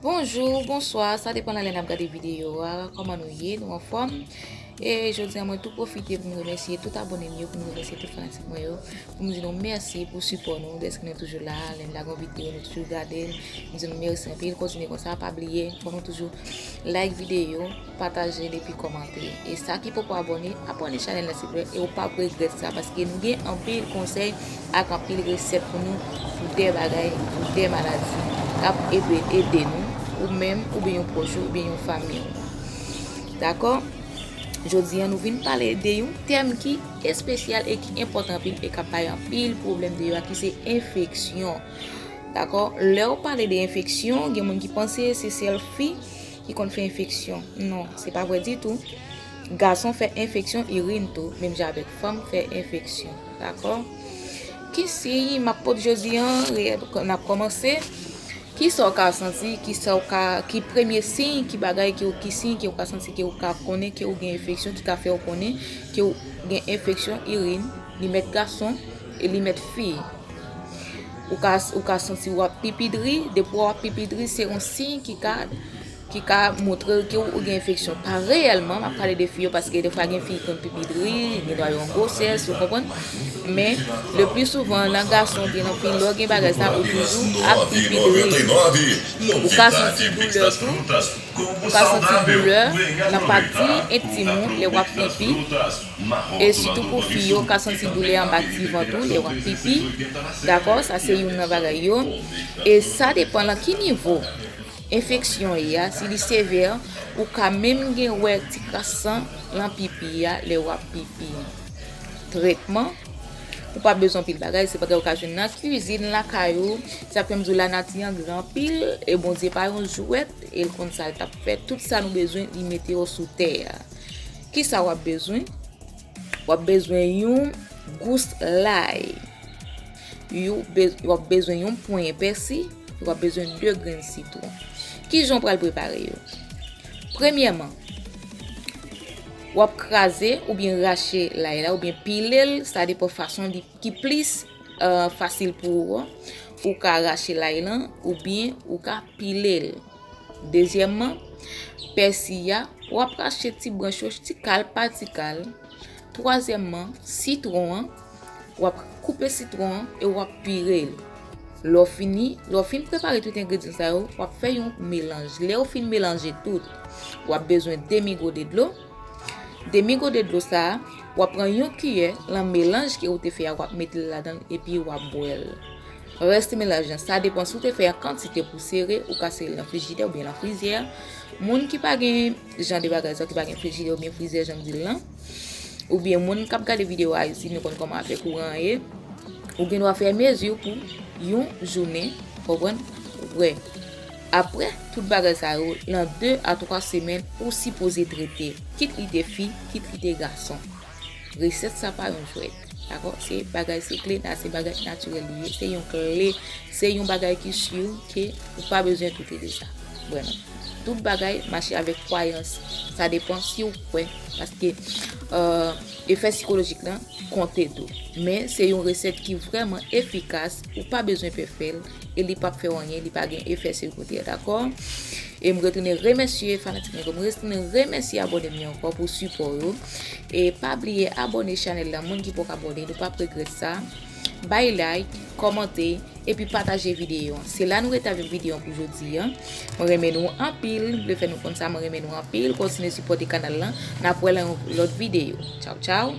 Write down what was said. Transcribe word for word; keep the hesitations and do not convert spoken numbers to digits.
Bonjou, bonswa, sa depann nan lè n ap gade videyo a. Kòman nou ye? Nou anfòm? E jodi a, mwen tou pwofite pou m remèsye tout abòne m yo, pou m remèsye tout fanatik mwen yo, pou m di nou mèsi pou sipò nou, dèske nou toujou la, lè n lage yon videyo, nou toujou gade l. M di nou mèsi anpil, kontinye konsa, pa bliye, fò nou toujou like videyo, pataje l epi kòmante. E sa ki poko abòne, abòne chanèl la silvouplè, e ou p ap regrèt sa, paske nou gen anpil konsèy ak anpil resèt pou nou, pou de bagay, pou de maladi, k ap ede, ede nou, ou menm, oubyen yon pwòch ou, oubyen yon fanmi w. Dakò? Jodi a, nou vin pale de yon tèm ki espesyal e ki enpòtan anpil e k ap bay anpil pwoblèm deyò a, ki se enfeksyon. Dakò? Lè w pale de enfeksyon, gen moun ki panse se sèl fi ki konn fè enfeksyon. Non, se pa vre ditou. Gason fè enfeksyon irin tou, menm jan avèk fanm fè enfeksyon. Dakò? Ki siy m ap pote jodi a, n ap kòmanse. Kisa w ka santi, kisa w ka, ki premye siy, ki bagay, ki, ki siy ke w ka santi, ke w ka konnen ke w gen enfeksyon, ki ka fè w konnen ke w gen enfeksyon irin, li mèt gason e li mèt fi. Ou ka, ou ka santi w ap pipi dri, depi w ap pipi dri, se yon siy ki ka, ki ka montre w ke w gen enfeksyon. Pa reyèlman, m ap pale de fi yo, paske defwa gen fi ki konn pipi dri, gen dwa yo an gwosès, ou konprann? Men, le pli souvan, nan gason oubyen nan fi, lè w gen bagay sa, ou toujou ap pipi dri. Ou ka santi doulè tou. Ou ka santi doulè nan pati entim ou lè w ap pipi. E sitou pou fi yo, ou ka santi doulè anba ti vant ou lè w ap pipi. Dakò? Sa se youn nan bagay yo. E sa depann lan ki nivo enfeksyon ye a, si li sevè, ou ka menm gen wè ti kras san lan pipi a lè w ap pipi. Tretman, ou pa bezwen anpil bagay, se bagay ou ka jwenn nan kwizin lakay ou. Se sa k fè m di w lanati an gran anpil, e Bondye pa yon jwèt, e l konn sa l t ap fè. Tout sa nou bezwen, li mete yo sou tè a. Kisa w ap bezwen? W ap bezwen yon gous lay. Yo be-, w ap bezwen yon ponyen pèsi, w ap bezwen de grenn sitwon. Kijan w pral prepare yo? Premyèman, w ap kraze oubyen rache lay la, oubyen pile l, sa depann fason li ki plis, euh, fasil pou ou an. Ou ka rache lay lan, oubyen ou ka pile l. Dezyèmman, pèsi a, w ap rache ti branch yo ti kal pa ti kal. Twazyèmman, sitwon an, w ap koupe sitwon an e w ap pire l. Lè w fini, lè w fin prepare tout engredyan sa yo, w ap fè yon melanj. Lè w fin melanje tout, w ap bezwen demi gode dlo. Demi gode dlo sa a, w ap pran yon kiyè lan melanj ke ou te fè a, w ap mete l ladan l epi w ap bwè l. Rès melanj lan, sa depann si w te fè an kantite pou sere, ou ka sere l nan frijidè oubyen nan frizè. Moun ki pa gen jan de bagay sa, ki pa gen frijidè oubyen frizè, jan m di l lan, oubyen moun k ap gade videyo a isit, nou konn kòman afè kouran an ye, ou gen dwa fè mezi pou yon jounen, konprann? Ou wè. Apre tout bagay sa yo, lan de a twa semèn, ou sipoze trete, kit li te fi, kit li te gason. Resèt sa pa yon jwèt. Dakò? Se bagay, se kle, na, se bagay natirèl li ye. Se yon kle, se yon bagay ki si ke ou pa bezwen doute de sa. Vrèman. Tout bagay mache avèk kwayans. Sa depann si w kwè. Paske, euh, efè sikolojik lan konte tou. Men se yon resèt ki vrèman efikas. Ou pa bezwen pè fè l. E li p ap fè w anyen. Li pa gen efè segondyè. Dakò? E m retounen remèsye fanatik mwen yo, m retounen remèsye abòne m yo ankò pou sipò yo. E pa bliye abòne chanèl la, moun ki poko abòne, nou p ap regrèt sa. Bay like, kòmante, epi pataje videyo an. Se la nou rete avèk videyo an pou jodi a. Mwen renmen nou anpil, m vle fè nou konn sa, mwen renmen nou anpil. Kontinye sipòte kanal lan. N ap wè lan yon lòt videyo. Tchaw, tchaw.